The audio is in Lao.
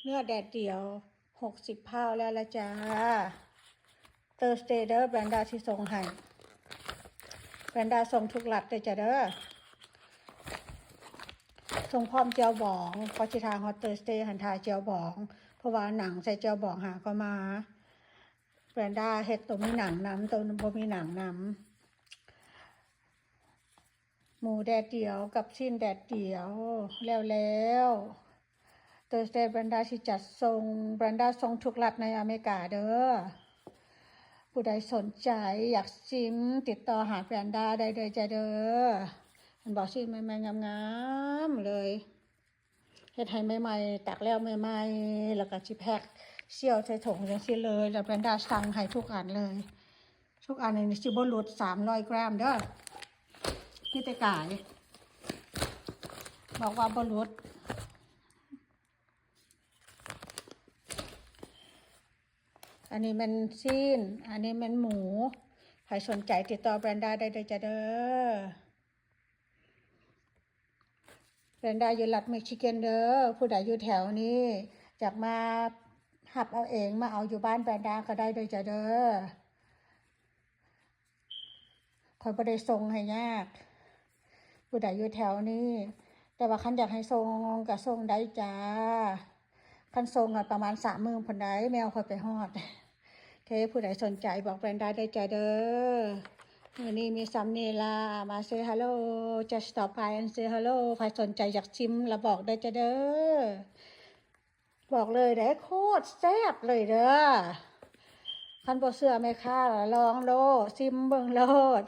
ເນື້ອແດດດຽວ ຫົກສິບພາວແລ້ວລະຈ້າ. Thursday ເດີ Brenda ຊິສົ່ງໃຫ້. Brenda ສົ່ງທຸກລັດເດີຈ້າເດີ. ສົ່ງພ້ອມແຈ່ວບອງ. ເພາະຊິຖ້າຮອດ Thursday ຫັ້ນ ຖ້າແຈ່ວບອງ ເພາະວ່າໜັງໃສ່ແຈ່ວບອງຫາກໍມາ. Brenda ເຮັດໂຕມີໜັງນຳ ໂຕບໍ່ມີໜັງນຳ. ໝູແດດດຽວກັບຊີ້ນແດດດຽວ ແລ້ວໆ. Thursday Brenda ຊິຈັດສົ່ງ. Brenda ສົ່ງທຸກລັດໃນອາເມລິກາເດີ. ຜູ້ໃດສົນໃຈຢາກຊິມ ຕິດຕໍ່ຫາ Brenda ໄດ້ເດີຈ້າເດີ. ເຫັນບໍ່? ຊີ້ນໃໝ່ໆ ງາມໆ ເລີຍ. ເຮັດໃຫ້ໃໝ່ໆ ຕັກແລ້ວໃໝ່ໆ ແລ້ວກໍຊິແພັກ ສ່ຽວໃສ່ຖົງຈັ່ງຊີ້ເລີຍ. ແລ້ວ Brenda ສັ່ງໃຫ້ທຸກອັນເລີຍ. ທຸກອັນນີ້ຊິບໍ່ຫຼຸດສາມຮ້ອຍກຣາມເດີ. ມີແຕ່ກາຍ ບອກວ່າບໍ່ຫຼຸດ. ອັນນີ້ແມ່ນຊີ້ນ ອັນນີ້ແມ່ນໝູ. ໃຜສົນໃຈຕິດຕໍ່ Brenda ໄດ້ເດີຈ້າເດີ. Brenda ຢູ່ລັດມິຊິແກນເດີ. ຜູ້ໃດຢູ່ແຖວນີ້ ຢາກມາຮັບເອົາເອງ ມາເອົາຢູ່ບ້ານ Brenda ກໍໄດ້ເດີຈ້າເດີ. ຂ້ອຍບໍ່ໄດ້ສົ່ງໃຫ້ຍາກ ຜູ້ໃດຢູ່ແຖວນີ້. ແຕ່ວ່າຄັນຢາກໃຫ້ສົ່ງກໍສົ່ງໄດ້ຈ້າ. ຄັນສົ່ງກໍປະມານສາມມື້ພຸ້ນໃດ ແມວຂ້ອຍໄປຮອດ. ເຄ ຜູ້ໃດສົນໃຈບອກ Brenda ໄດ້ຈ້າເດີ. ມື້ນີ້ມີສ່ຳນີ້ລະ. ມາ say hello, just stop by and say hello. ໃຜສົນໃຈຢາກຊິມລະບອກໄດ້ຈ້າເດີ. ບອກເລີຍເດ້ ໂຄດແຊບເລີຍເດີ. ຄັນບໍ່ເຊື່ອແມ່ຄ້າລະລອງໂລດ ຊິມເບິ່ງໂລດ.